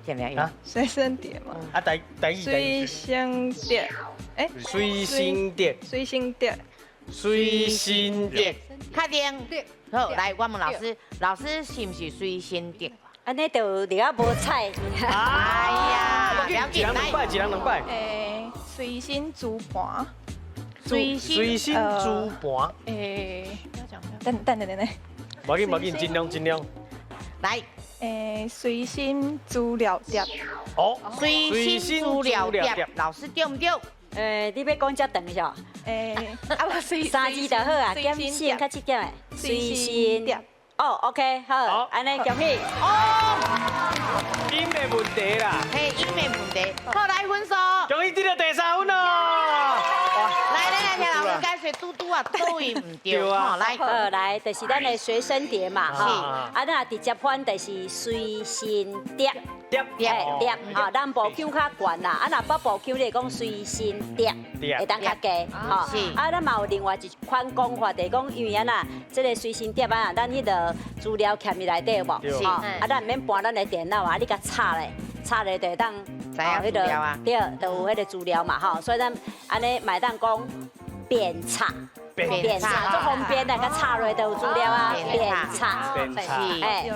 聽聽啊。隨身碟嘛。啊，台台語台隨語。身碟，哎，隨身碟，隨身碟，隨身碟。確定。好，來，我問老師，老師是毋是隨身碟？按呢就比較無彩。哎呀，不要一緊，來，人兩擺，一人兩擺。誒，隨身珠盤，隨身隨身珠盤。誒，等等等等等，無緊無緊，盡量盡量。來，誒，隨身資料碟，哦，隨身資料碟，老師對毋對？你欲講遮長是無？誒，啊無隨三字就好啊，減省較節儉的。隨身碟。哦，OK，好，按呢恭喜。哦，音的問題啦。嘿，音的問題。好，來分數。恭喜得到第三分咯！來來來，聽老師解說，拄拄啊，佗位毋對，吼，來。好，來，就是咱的隨身碟嘛，吼，啊，咱直接翻就是隨身碟，碟碟碟，吼，南部腔較懸啦，啊，若北部腔你會講隨身碟，會當較低，吼，啊，咱嘛有另外一款講法，就是講因為按怎，這个隨身碟啊，咱彼个資料徛佇內底無，吼，啊，咱毋免搬咱的電腦啊，你共插咧，插咧就會當，知影資料啊，對，就有彼个資料嘛，吼，所以咱按呢嘛會當講便插。便插，足方便的，共插落就有資料啊，便插，便插，哎。